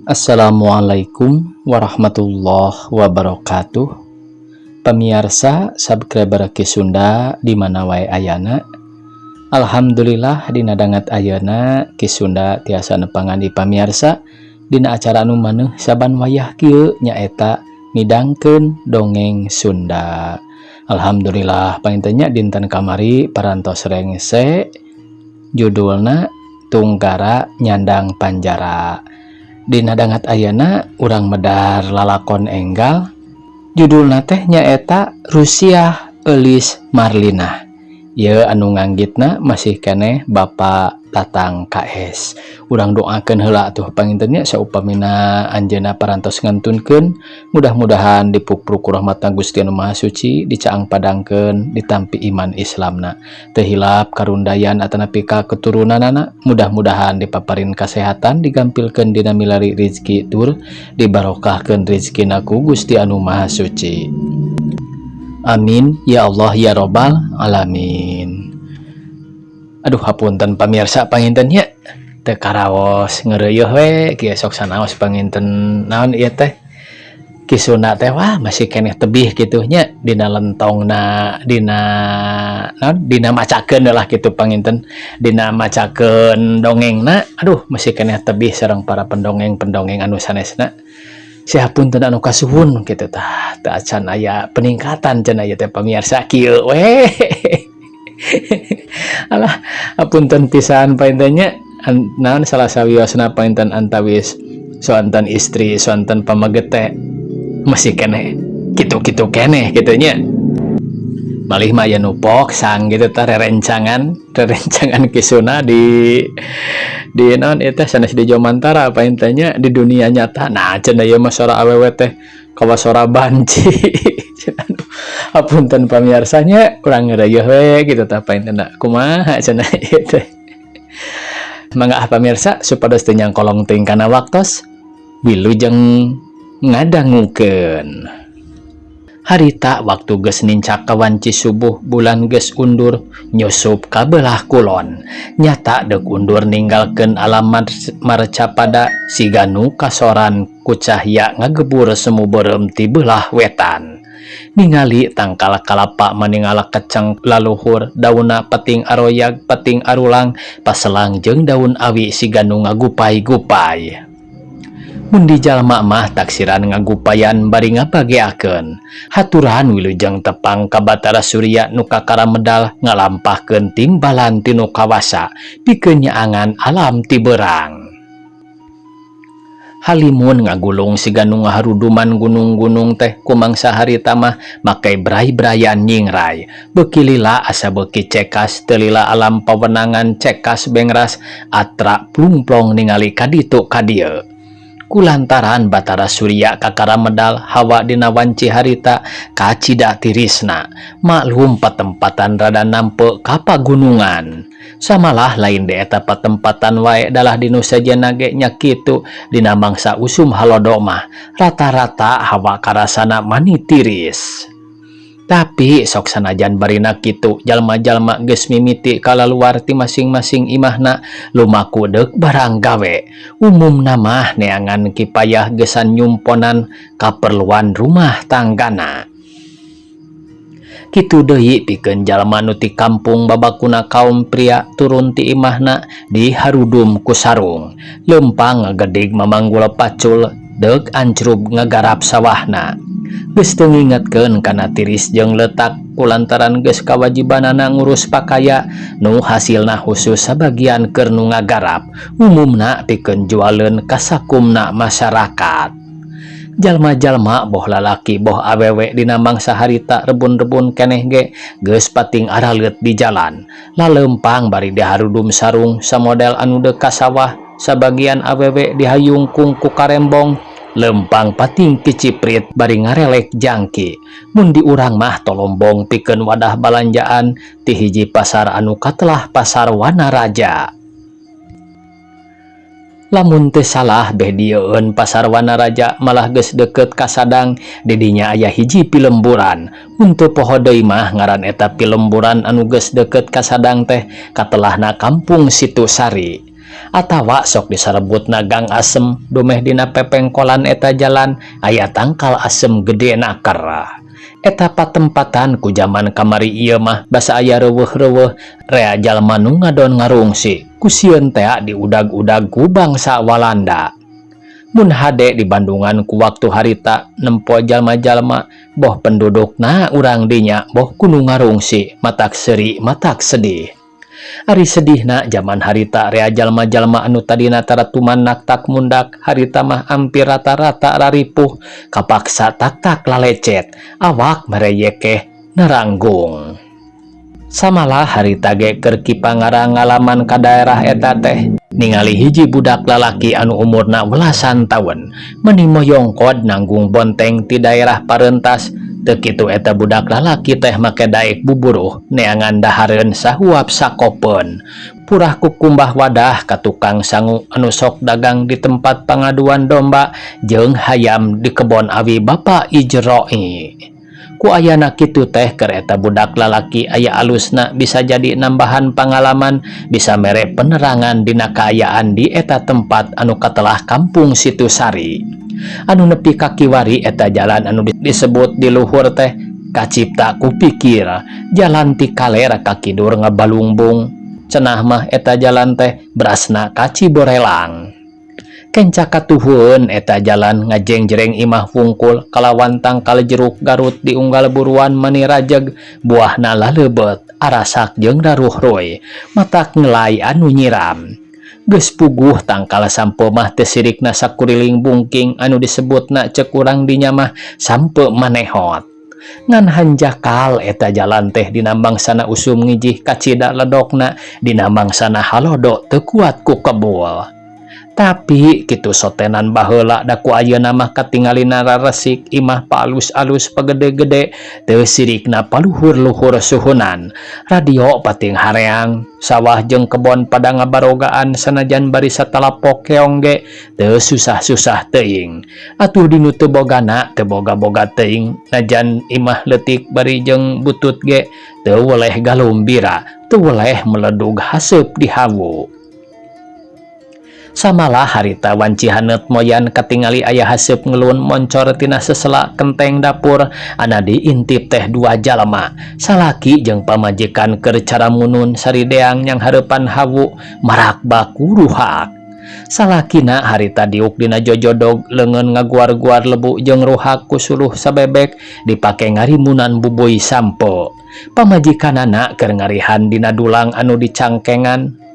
Assalamualaikum warahmatullahi wabarakatuh. Pemirsa, subscriber Ki Sunda di mana wae ayana. Alhamdulillah, dina danget ayeuna Ki Sunda tiasa nepangan di pamirsa dina acara anu maneuh saban wayah kieu, nyaeta midangkeun dongeng Sunda. Alhamdulillah, panginten nya, dinten kamari parantos rengse judulna Tungkara Nyandang Panjara. Dina danget ayeuna urang medar lalakon enggal, judulna teh nyaeta Rusiah Eulis Marlina. Ye, anu nganggitna masih keneh Bapak Tatang KS. Urang doakeun heula tuh panginten nya, saupamina anjeunna parantos ngantunkeun, mudah-mudahan dipupuk ku rahmat Gusti Anu Maha Suci, dicaang padangkeun, ditampi iman Islamna, teu hilap karundayan atanapi ka keturunanana, mudah-mudahan dipaparin kesehatan, digampilkeun dina milari rizki, tur dibarokahkeun rizkina ku Gusti Anu Maha Suci. Amin ya Allah ya Robbal alamin. Aduh, hapunten pamirsa, panginten nya, teu karaos ngeureuyeun we kieu. Sok sanaos panginten, naon ieu teh, Ki Sunda teh wah masih keneh tebih kitu nya dina lentongna, dina naon, dina macakeun lah kitu panginten, dina macakeun dongengna. Aduh, masih keneh tebih sareng para pendongeng-pendongeng anu sanesna. Sihapunten anu kasuhun kitu tah, teu acan aya peningkatan cenah ieu teh, pamirsa, kieu we. Alah, hapunten pisan panginten nya. Naon salah sawiosna panginten, antawis soanten istri, soanten pameget teh masih keneh kitu-kitu keneh kitu nya. Malih mah aya nu sang gitu tah, rerencangan rerencangan Ki Sunda di naon ieu teh, sanes di Jomantara panginten nya, di dunia nyata. Nah, cenah ieu mah sora awewe teh kawas sora banci. Hapunten pamirsa nya, kurang ngeureuyeun we gitu tah panginten. Kumaha cenah ieu teh? Mangga ah, pamirsa, supados teu nyangkolong teuing kana waktos, wilujeng ngadangukeun. Harita waktu geus nincak ka wanci subuh, bulan geus undur nyusup ka belah kulon, nyata deuk undur ninggalkeun alam marcapada. Siga nu kasoran ku cahya ngagebur semu beureum ti belah wetan. Ningali tangkal kalapa maningala keceng laluhur, daunna peting aroyag peting arulang, paselang jeung daun awi siga nu ngagupay-gupay. Mun di jalma mah taksiran ngagupayan bari ngabageakeun. Haturan wilujeng tepang ka Batara Surya nu kakara medal ngalampahkeun timbalan ti nu kawasa pikeun nyaangan alam ti beurang. Halimun ngagulung siga nu ngaharuduman gunung-gunung teh kumangsa harita mah make bray-brayan nyingray. Beuki lila asa beuki cekas, teu lila alam pawenangan cekas bengras, atra plungplong ningali ka ditu ka dieu. Kulantaran Batara Surya kakara medal, hawa dina wanci harita kacida tirisna. Maklum patempatan rada nampe ka pagunungan. Samalah lain di eta patempatan wae, dalah di nu sejenna ge nya kitu. Dina mangsa usum halodo mah rata-rata hawa karasana mani tiris. Tapi sok sanajan barina kitu, jalma-jalma geus mimiti kalaluar ti masing-masing imahna lumaku deuk barang gawe. Umumna mah neangan kipayah gesan nyumponan kaperluan rumah tanggana. Kitu deui pikeun jalma nu ti kampung, babakuna kaum pria turun ti imahna diharudum ku sarung, leumpang ngagedig mamanggul pacul deuk ancrub ngagarap sawahna. Geus teu ngingetkeun kana tiris jeung leutak kulantaran geus kawajibanana ngurus pakaya nu hasilna khusus sabagian keur nu ngagarap, umumna pikeun jualeun ka sakumna masyarakat. Jalma-jalma boh lalaki boh awewe dina mangsa harita rebun-rebun keneh ge geus pating araleut di jalan, laleumpang bari diharudum sarung samodel anu deuk ka sawah. Sabagian awewe dihayungkung ku karembong, lempang pating kiciprit bari ngarelek jangki. Mun di urang mah tolombong pikeun wadah balanjaan ti hiji pasar anu katelah Pasar Wanaraja. Lamun teu salah beh dieueun Pasar Wanaraja malah geus deukeut ka Sadang. Di dinya aya hiji pilemburan. Mun teu poho deui mah, ngaran eta pilemburan anu geus deukeut ka Sadang teh katelahna Kampung Situ Sari. Atawa sok disarebutna Gang Asem dumeh dina pepengkolan eta jalan aya tangkal asem gede naker. Eta patempatan ku jaman kamari ieu mah basa aya reuweuh-reuweuh rea jalma nu ngadon ngarungsi ku sieun tea diudag-udag ku bangsa Walanda. Mun hade di Bandungan ku waktu harita nempo jalma-jalma boh pendudukna urang dinya boh ku nu ngarungsi matak seuri matak sedih. Ari sedihna jaman harita rea jalma-jalma anu tadina taratuman naktak mundak harita mah ampir rata-rata raripuh kapaksa taktak lalecet awak mereyekeh naranggung. Samalah harita ge keur Ki Pangarang ngalaman ka daerah eta teh ningali hiji budak lalaki anu umurna welasan taun meuni moyongkod nanggung bonteng ti daerah Parentas. Teu kitu eta budak lalaki teh make daek buburuh neangan dahareun sahuap sakopeun purah kukumbah wadah ka tukang sangu anu sok dagang di tempat pangaduan domba jeung hayam di kebon awi Bapa Ijroi. Ku ayana kitu teh keur eta budak lalaki aya alusna bisa jadi nambahan pangalaman bisa mere penerangan dina kaayaan di eta tempat anu katelah Kampung Situsari. Anu nepi ka kiwari eta jalan anu disebut di luhur teh kacipta ku pikir jalan ti kaler ka kidur ngabalungbung cenah mah eta jalan teh berasna ka Ciborelang. Kenca katuhun eta jalan ngajengjereng imah wungkul kalawan tangkal jeruk Garut di unggal buruan mani rajeg buahna lalebet arasak jeung raruhruy matak ngelai anu nyiram. Geus puguh tangkal sampe mah teu sirikna sakuriling bungking anu disebutna cek urang dinya mah sampe manehot. Ngan hanjakal eta jalan teh dina mangsana usum ngijih kacida ledokna dina mangsana halodo teu kuat ku kebul. Tapi kitu sotenan baheula da ku ayeuna mah katingalina raresik imah paalus-alus pagede-gede teu sirikna paluhur-luhur suhunan. Radio pating hareang sawah jeung kebon pada ngabarogaan sanajan bari satalapok keong ge teu susah-susah teuing. Atuh dinu teu bogana teu boga-boga teuing najan imah leutik bari jeung butut ge teu weleh galumbira teu weleh meledug haseup di hawu. Samalah harita wanci haneut moyan katingali aya haseup ngelun moncor tina sesela kenteng dapur ana diintip teh dua jalma salaki jeung pamajikan keur caramunun sarideang yang hareupan hawu marak bakuruhak. Salakina harita diuk dina jojodog leungeun ngaguar-guar lebu jeung ruhak ku suluh sabebek dipake ngarimunan bubuy sampo. Pamajikanana keur ngarihan dina dulang anu dicangkengan.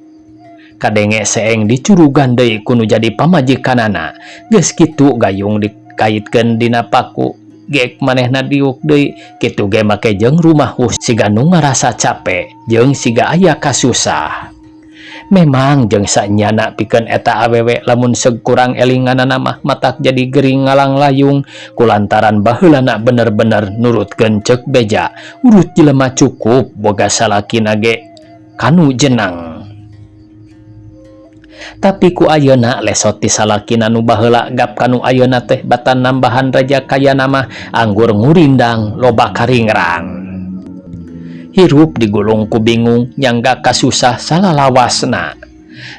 Kadenge seeng dicurugan deui ku nu jadi pamajikanana. Geus kitu gayung dikaitkeun dina paku gek manehna diuk deui kitu ge make jeung rumahuh siga nu ngarasa cape jeung siga aya kasusah. Memang jeung sanyana pikeun eta awewe lamun seug kurang elinganana mah matak jadi gering ngalanglayung kulantaran baheulana bener-bener nurutkeun ceuk beja urut jelema cukup boga salakina ge kanu jenang. Tapi ku ayeuna lesot ti salakina nu baheula gap kanu ayeuna teh batan nambahan raja kayana mah anggur ngurindang loba karingrang. Hirup digulung ku bingung nyangga kasusah salalawasna.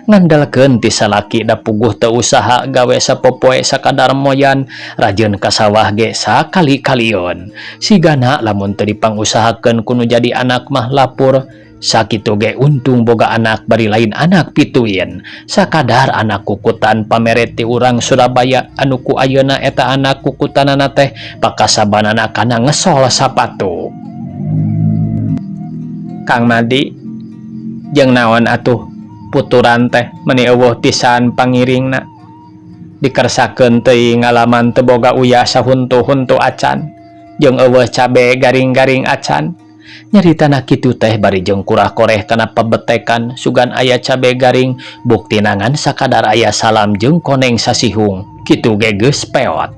Ngandalkeun ti salaki da puguh teu usaha gawe sapopoe sakadar moyan rajeun ka sawah ge sakali-kalieun. Sigana lamun teu dipangusahakeun ku nu jadi anak mah lapur. Sakitu ge untung boga anak bari lain anak pituin. Sakadar anak kukutan pamere ti urang Surabaya anu ku ayeuna eta anak kukutanana teh pakasabanana kana ngesol sapatu. Kang Madi jeung naon atuh puturan teh meuni eueuh pisan pangiringna. Dikersakeun teuing ngalaman teu boga uyah sahuntu-huntu acan jeung eueuh cabe garing-garing acan. Nyaritana kitu teh bari jeung kurah-koreh kana pabetekan sugan aya cabe garing buktina ngan sakadar aya salam jeung koneng sasihung kitu ge geus peot.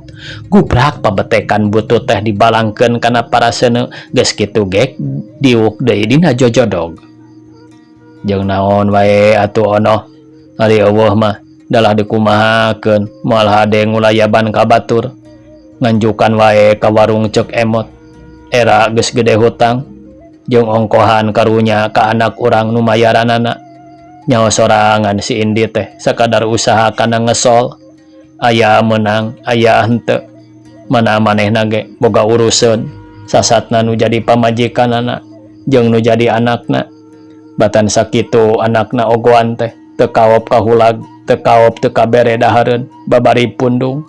Guprak pabetekan butut teh dibalangkeun kana paraseuneu geus kitu ge diuk deui dina jojodog. Jeung naon wae atuh ono ari eueuh mah dalah dikumahakeun moal hade ngulayaban ka batur nganjukan wae ka warung ceuk emot era geus gede hutang jeung ongkohan karunya ka anak urang nu mayaranana. Nyaho sorangan si Indi teh sakadar usaha kana ngesol. Aya meunang, aya henteu. Mana manehna ge boga uruseun. Sasatna nu jadi pamajikanana jeung nu jadi anakna. Batan sakitu anakna ogoan teh teu kaop kahulag, teu kaop teu kabere dahareun, babari pundung.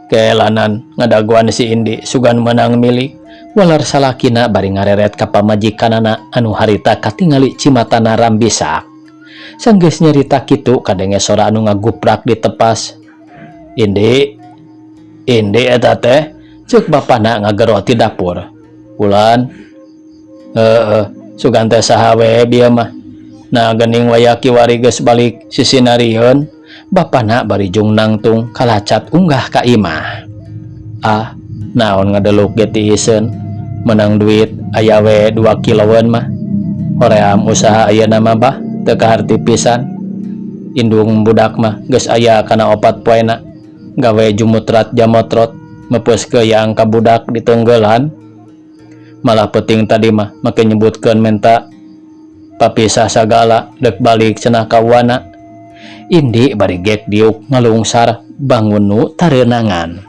Keelanan ngadagoan si Indi sugan meunang milik. Walar salakina bari ngareret ka pamajikanana anu harita katingali cimatana rambisak. Sanggeus nyarita kitu kadenge sora anu ngaguprak di tepas. Indi, Indi eta teh, ceuk bapana ngagero ti dapur. Ulan, heeh, sugan teh saha we bieu mah. Nah geuning waya kiwari geus balik sisinarieun. Bapana bari jung nangtung kalacat unggah ka imah. Ah, naon ngadeluk ge tiiseun, meunang duit aya we 2 kiloeun mah. Hoream usaha ayeuna mah bah, teu kaharti pisan. Indung budak mah geus aya kana 4 poena. Gawe jumutrat jamotrot, meupeus keuyang ka budak ditunggelan. Malah peuting tadi mah make nyebutkeun menta papisah sagala deuk balik cenah ka uwana. Indi bari gek diuk ngalungsar bangun nu tareunangan.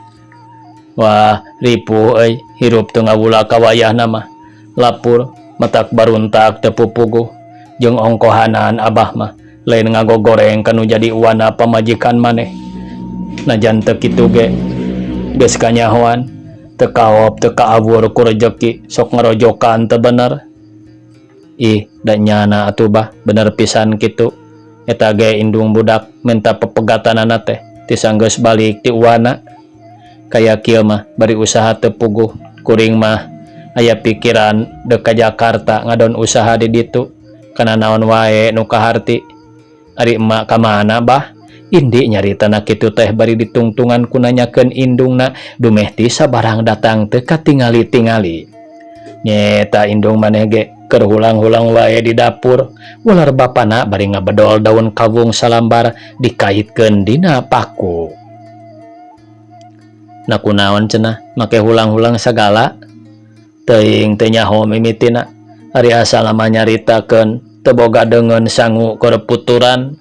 Wah, ripuh euy, hirup teu ngawula ka wayahna mah. Lapur, matak baruntak teu pupuguh. Jeung ongkohanan abah mah lain ngagogoreng ka nu jadi uwana pamajikan maneh. Najan teu kitu ge geus kanyahoan, teu kaop teu kaawur ku rejeki sok ngarojokan teu bener. Ih, da nyana atuh bah, bener pisan kitu. Eta ge indung budak minta pepegatanana teh ti sanggeus balik ti uwana. Kaya kieu mah bari usaha teu puguh, kuring mah aya pikiran deuk ka Jakarta ngadon usaha di ditu. Kana naon wae nu kaharti. Ari emak ka mana bah? Indi nyaritana kitu teh bari ditungtungan ku nanyakeun indungna dumeh ti sabarang datang teu katingali-tingali. Nyeta indung maneh ge keur hulang-hulang wae di dapur, ular bapana bari ngabedol daun kawung salambar dikaitkeun dina paku. Na kunaon cenah make hulang-hulang sagala? Teuing teu nyaho mimitina, ari asal mah nyaritakeun teu boga deungeun sangu keur puturan.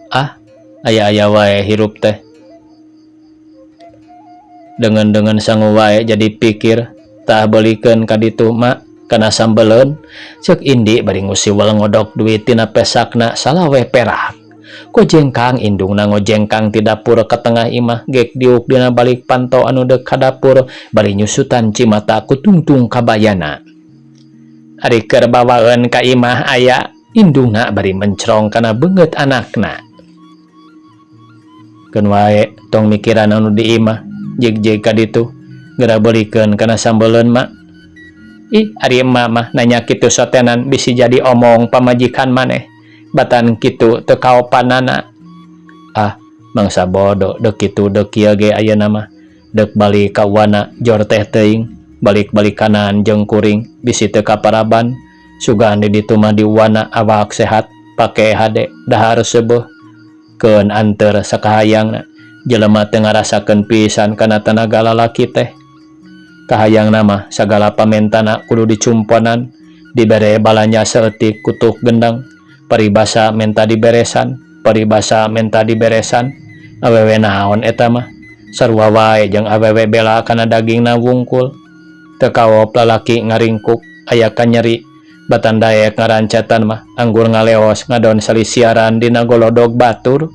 Ah, aya-aya wae hirup teh. Deungeun-deungeun sangu wae jadi pikir, tah beulikeun ka ditu mak kana sambeleun, ceuk Indi bari ngusiwel ngodok duit tina pesakna salawe perak. Gojengkang indungna ngojengkang ti dapur ka tengah imah gek diuk dina balik panto anu deuk ka dapur bari nyusutan cimata ku tungtung kabayana. Ari keur bawaeun ka imah aya, indungna bari mencrong kana beungeut anakna. Keun wae tong mikiran anu di imah, jig-jig ka ditu, geura beulikeun kana sambeleun mak. Ih, ari emak mah nanya kitu sotenan bisi jadi omong pamajikan maneh. Batan kitu teu kaopanana. Ah, mangsa bodo deuk kitu deuk kieu ge ayeuna mah. Deuk balik ka uwana jor teh teuing, balik-balik kanan jeung kuring bisi teu kaparaban. Sugan di ditu mah di uwana awak sehat, pake hade dahar seubeuh. Keun anteur sakahayangna, jelema teu ngarasakeun pisan kana tanaga lalaki teh. Kahayangna mah sagala pamentana kudu dicumponan, dibere balanja saeutik kutuk gendeng, paribasa menta diberesan, paribasa menta diberesan. Awewe naon eta mah? Sarua wae jeung awewe bela kana dagingna wungkul. Teu kaop lalaki ngaringkuk aya kanyeri, batan daek ngarancetan mah anggur ngaleos ngadon salisiaran dina golodog batur.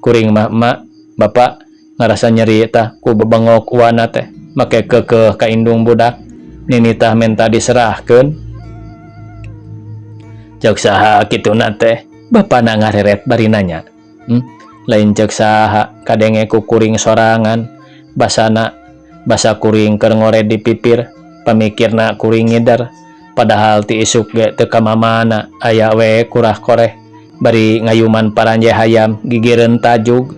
Kuring mah emak, bapak ngarasa nyeri tah ku bebengok uwana teh. Make keukeuh ka indung budak, ninitah menta diserahkeun. Ceuk saha kituna teh? Bapana ngareret bari nanya. Lain ceuk saha, kadenge ku kuring sorangan. Basana basa kuring keur ngored di pipir, pamikirna kuring ngider. Padahal ti isuk ge teu ka mamana, aya we kurah koreh bari ngayuman paranje hayam gigireun tajug.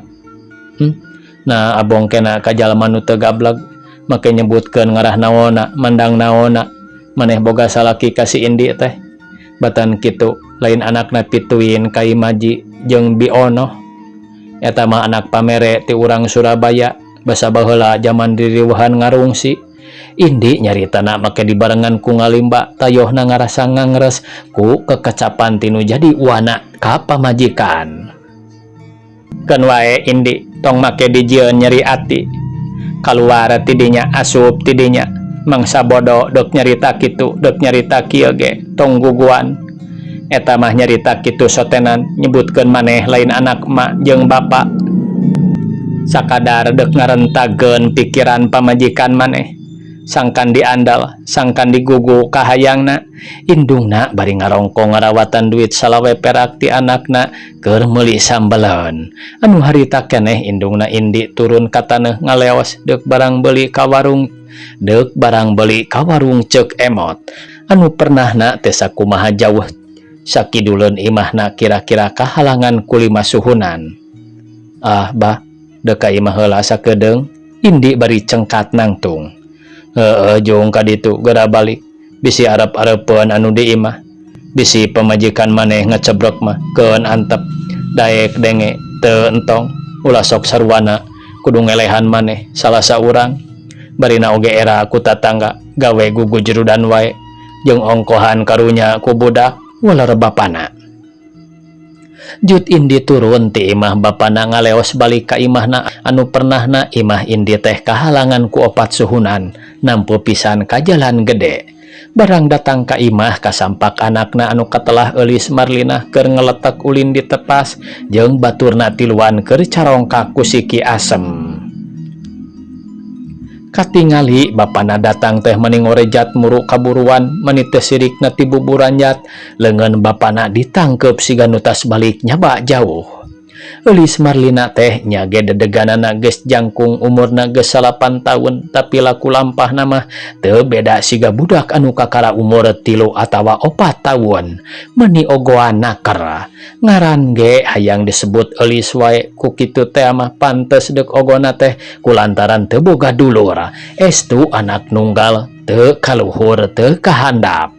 Nah abong kena ka jalma nu teu gableg, make nyebutkeun ngarah naonna, mandang naonna. Maneh boga salaki ka si Indi teh. Batan kitu lain anakna pituin ka Imaji jeung Bi Ono. Eta mah anak pamere ti urang Surabaya, basa baheula jaman diriweuhan ngarungsi. Indi nyaritana make dibarengan ku ngalimba tayohna ngarasa ngangres ku kekecapan ti nu jadi uwana ka pamajikan. Keun wae Indi tong make dijieun nyeri ati. Kaluar ti dinya asup ti dinya mangsa bodo dek nyarita kitu dek nyarita kieu ge tong guguan. Eta mah nyarita kitu sotenan nyebutkeun maneh lain anak emak jeung bapa. Sakadar dek ngarentageun pikiran pamajikan maneh. Sangkan diandal, sangkan digugu kahayangna, indungna bari ngarongko ngarawatan duit salawe perak ti anakna keur meuli sambeleun. Anu harita keneh indungna Indi turun ka taneuh ngaleos deuk barang beuli ka warung deuk barang beuli ka warung Ceuk Emot. Anu pernahna teh sakumaha jauh sakiduleun imahna kira-kira kahalangan ku lima suhunan. Ah bah, deuk ka imah heula sakedeung, Indi bari cengkat nangtung. Heeh jung ka ditu geura balik, bisi arep-arepeun anu di imah. Bisi pamajikan maneh ngecebrek mah keun antep, daek denge teu entong, ulah sok sarwana kudu ngelehan maneh salah saurang. Barina oge era ku tatangga gawe gugujurudan wae jeung ongkohan karunya ku budak waler bapana. Jut Indi turun ti imah bapana ngaleos balik ka imahna anu pernahna imah Indi teh kahalangan ku opat suhunan nampu pisan ka jalan gede. Barang datang ka imah kasampak anakna anu katelah Eulis Marlinah keur ngeletek ulin di tepas jeung baturna tiluan keur carongkak ku siki asem. Katingali bapana datang teh meni ngorejat muru kaburuan meni teh sirikna ti buburanjat leungeun bapana ditangkeup siga nu tas balik nyaba jauh. Eulis Marlina teh nya ge dedeganana geus jangkung umurna geus 9 taun tapi laku lampahna mah teu beda siga budak anu kakara umur 3 atawa 4 taun meni ogoan naker. Ngaran ge hayang disebut Eulis wae ku kitu teh mah pantes deuk ogona teh kulantaran teu boga dulur estu anak nunggal teu kaluhur teu kahandap.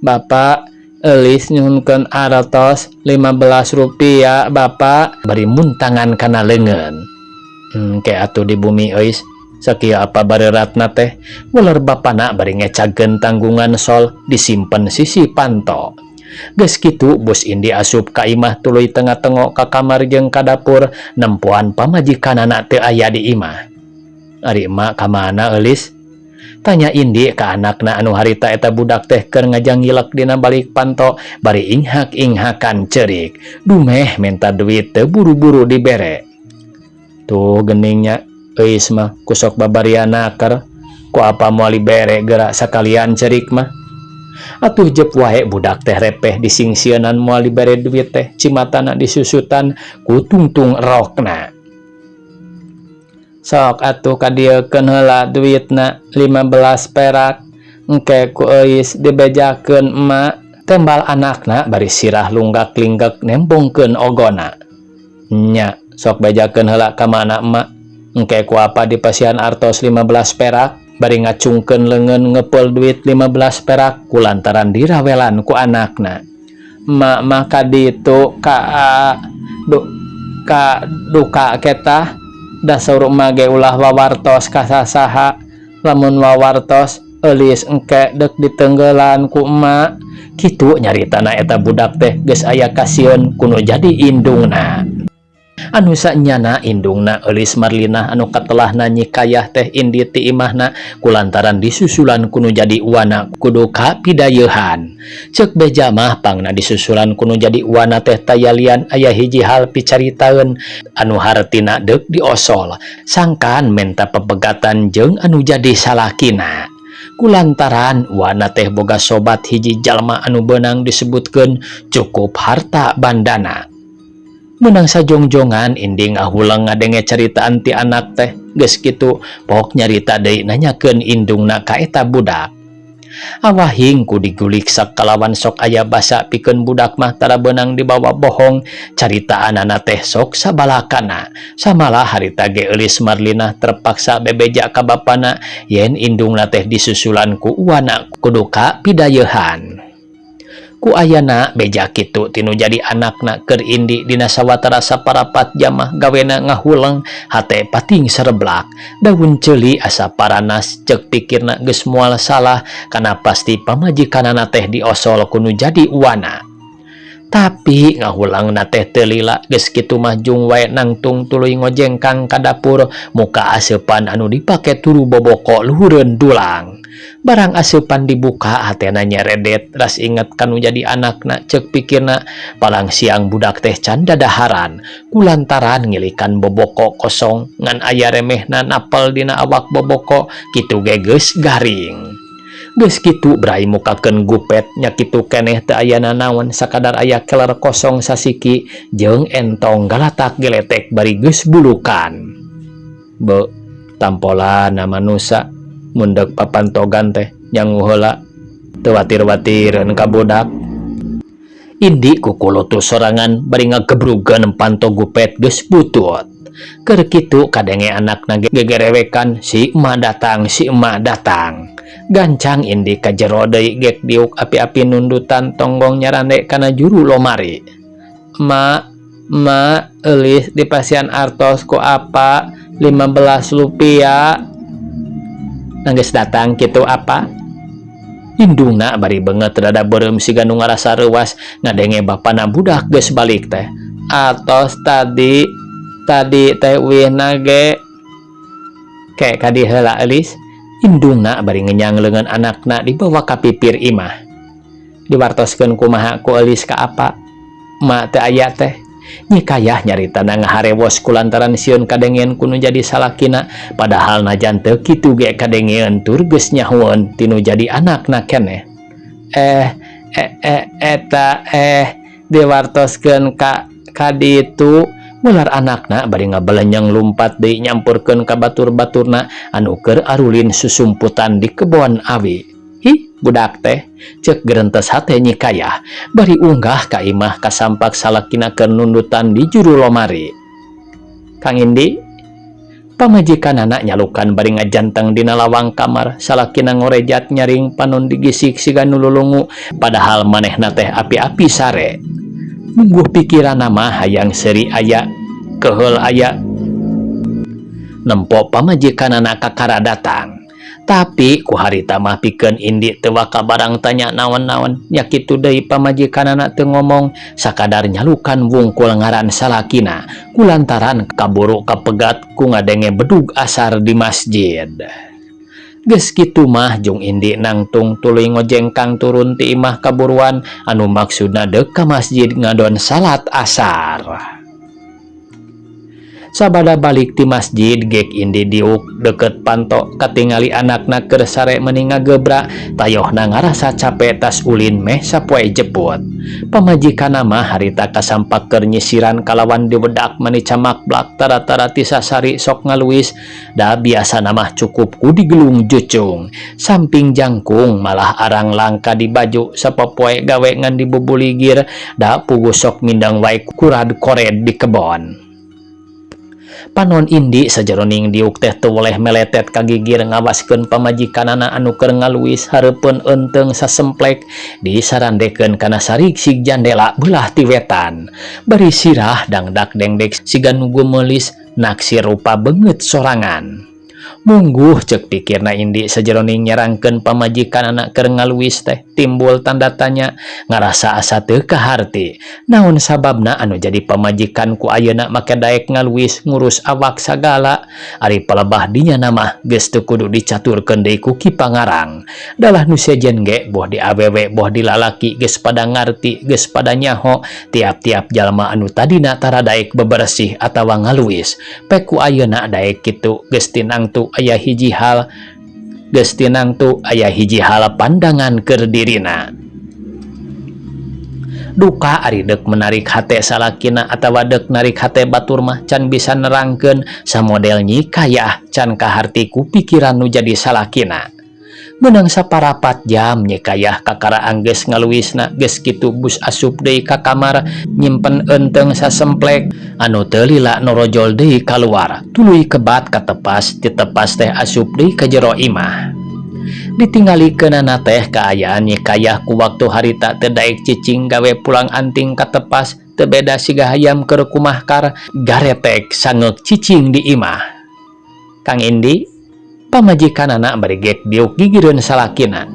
Bapak Eulis nyuhunkeun artos 15 rupiah bapak bari muntangan kana leungeun. Ke atuh di bumi euis sakieu apa bareuratna teh waler bapana bari ngecagkeun tanggungan sol disimpen sisi panto. Geus kitu bus Indi asup ka imah tuluy tengah-tengok ka kamar jeung ka dapur nempoan pamajikanana teu aya di imah. Ari emak ka mana Eulis? Tanya Indi ka anakna anu harita eta budak teh keur ngajangilek dina balik panto bari inghak-inghakan ceurik. Dumeh menta duit teu buru-buru dibere. Tuh geningnya Euis mah kusok babarian naker ku apa moal dibere geura sakalian ceurik mah. Atuh jep wae budak teh repeh disingsieunan moal dibere duit teh cimatana disusutan ku tungtung rokna. Sok atuh kadieukeun heula duitna 15 perak engke ku Euis dibejakeun emak tembal anakna bari sirah lunggak-linggek nembongkeun ogona. Nya sok bejakeun heula ka mana emak engke ku apa dipasihan artos 15 perak bari ngacungkeun leungeun ngepeul duit 15 perak kulantaran dirawelan ku anakna. Emak mah ka ditu ka duka ketah dasar emak ge ulah wawartos ka sasaha lamun wawartos Eulis engke deuk ditenggelan ku emak. Kitu nyaritana eta budak teh geus aya kasieun kuno jadi indungna. Anu sanyana indungna Eulis Marlinah anu katelahna nyikayah teh Indi ti imahna kulantaran disusulan kuno jadi uwana kudu kapidayeuhan. Ceuk beja mah pangna disusulan kuno jadi uwana teh tayalian aya hiji hal picaritaeun anu hartina deuk diosol sangkan menta pepegatan jeung anu jadi salakina. Kulantaran uwana teh boga sobat hiji jalma anu beunang disebutkeun cukup harta bandana. Menang sajongjongan Indi ngahulang ngadenge ceritaan ti anak teh geus kitu pok nyarita deui nanyakeun indungna ka eta budak. Awahing ku digulik sakalawan sok aya basa pikeun budak mah tara beunang dibawa bohong caritaanana teh sok sabalakana. Samalah harita ge Eulis Marlinah terpaksa bebeja ka bapana yen indungna teh disusulan ku uwana kudu ka pidayeuhan. Ku ayana beja kitu ti nu jadi anakna keur indi dina sawatara saparapat jam mah gawena ngahuleng hate pating sereblak. Daun ceuli asa paranas ceuk pikirna geus moal salah kana pasti pamajikanana teh diosol ku nu jadi uwana. Tapi ngahulengna teh teu lila geus kitu mah jung wae nangtung tuluy ngojengkang ka dapur muka aseupan anu dipake turu boboko luhureun dulang. Barang aseupan dibuka hatena nyeredet ras inget ka nu jadi anakna ceuk pikirna palang siang budak teh can dadaharan kulantaran ngilikan boboko kosong ngan aya remehna napel dina awak boboko kitu ge geus garing. Geus kitu brai mukakeun gupet nya kitu keneh teu aya nanaon sakadar aya keler kosong sasiki jeung entong galatak geletek bari geus bulukan. Beuh tampolan manusa mun deuk papantogan teh nyangu heula teu watir-watireun ka budak. Indi kukulutus sorangan bari ngagebrugeun panto gupet geus butut. Keur kitu kadenge anakna gegerewekan si emak datang si emak datang. Gancang Indi ka jero deui gek diuk api-api nundutan tonggong nyarande kana juru lomari. Emak, emak, eulis dipasihan artos ku apa 15 rupiah. Nanggeus datang kitu apa? Indungna bari beungeut rada beureum siga nu ngarasa reuwas ngadenge bapana budak geus balik teh. Atos tadi, tadi teh uihna ge. Ke kadi heula eulis. Indungna bari ngenyang leungeun anakna dibawa ka pipir imah. Diwartoskeun kumaha ku eulis ka apa? Emak teu aya teh. Nyi Kayah nyaritana ngaharewos kulantaran sieun kadengean ku nu jadi salakina padahal najan teu kitu ge kadengean tur geus nyahoeun ti nu jadi anakna keneh. Eh, eh, eh, eta eh diwartoskeun ka kaditu ular anakna bari ngabelenyeng lumpat deui nyampurkeun ka batur-baturna anu keur arulin susumputan di kebon awi. Hi, budak teh ceuk gerentes hate Nyi Kayah bari unggah ka imah kasampak salakina keur nundutan di juru lomari. Kang Indi, pamajikanana nyalukan bari ngajanteng dina lawang kamar salakina ngorejat nyaring panon digisik siga nu lulungu padahal manehna teh api-api sare. Mungguh pikiranna mah hayang seuri aya, keheul aya. Nempo pamajikanana kakara datang. Tapi ku harita mah pikeun Indi teu waka barang tanya naon-naon nya kitu deui pamajikanana teu ngomong sakadar nyalukan wungkul ngaran salakina kulantaran kaburu kapegat ku ngadenge bedug asar di masjid. Geus kitu mah jung Indi nangtung tuluy ngojengkang turun ti imah kaburuan anu maksudna deuk ka masjid ngadon salat asar. Sabada balik ti masjid gek Indi diuk deket panto katingali anakna keur sare meuni ngagebra tayohna ngarasa cape tas ulin meh sapoe jeput. Pamajikanna mah harita kasampak keur nyisiran kalawan diwedak mani camakblak tara-tara ti sasari sok ngaluis da biasana mah cukup ku digelung jucung. Samping jangkung malah arang langka di baju sapopoe gawe ngan dibubuligir da puguh sok mindeng wae kurad kored di kebon. Panon Indi sajeroning diuk teh teu weleh meletet ka gigir ngawaskeun pamajikanana anu keur ngaluis hareupeun eunteung sasemplek disarandekeun kana sarigsig jandela beulah ti wetan. Bari sirah dangdak dengdek siga nu gumeulis naksir rupa beungeut sorangan. Mungguh ceuk pikirna Indi sajeroning nyerangkeun pamajikanana keur ngaluis teh timbul tanda tanya ngarasa asa teu kaharti. Naon sababna anu jadi pamajikan ku ayeuna make daek ngaluis ngurus awak sagala. Ari palebah dinya mah geus teu kudu dicaturkeun deui ku Ki Pangarang. Dalah nu sejen ge boh di awewe boh di lalaki geus pada ngarti geus pada nyaho tiap-tiap jalma anu tadina tara daek bebersih atawa ngaluis. Pek ku ayeuna daek kitu geus tinangtu aya hiji hal geus tinangtu aya hiji hal pandangan keur dirina. Duka ari deuk menarik hate salakina atawa deuk narik hate batur mah can bisa nerangkeun samodel Nyi Kayah can kaharti ku pikiran nu jadi salakina. Meunang saparapat jam Nyi Kayah kakara anggeus ngaluisna geus kitu bus asup deui ka kamar nyimpen eunteung sasemplek anu teu lila norojol deui kaluar tuluy kebat katepas ditepas teh asup deui ka jero imah. Ditinggalikeunana teh kaayaan Nyi Kayah ku waktu harita teu daek cicing, gawe pulang anting katepas, teu beda siga hayam keur kumahkar, garetek sangeuk cicing di imah. Kang Indi, pamajikanana, bari gek diuk gigireun salakina.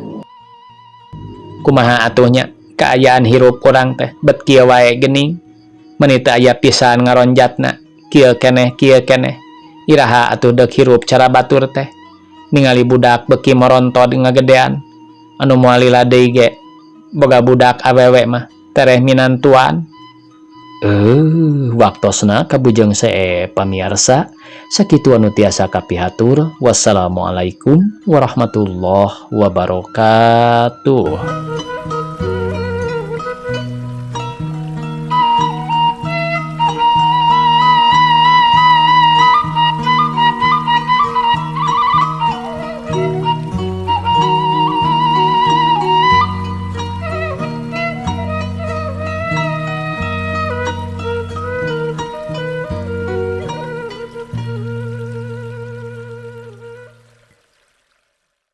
Kumaha atuh nya kaayaan hirup urang teh, bet kieu wae geuning. Meuni teu aya pisan ngaronjatna, kieu keneh, kieu keneh. Iraha atuh deuk hirup cara batur teh? Ningali budak beuki morontod ngagedean, anu moal lila deui ge boga budak awewe mah, tereh minantuan. Waktosna kabujeng see, pamiarsa. Sakitu anu tiasa kapihatur. Wassalamualaikum warahmatullahi wabarakatuh.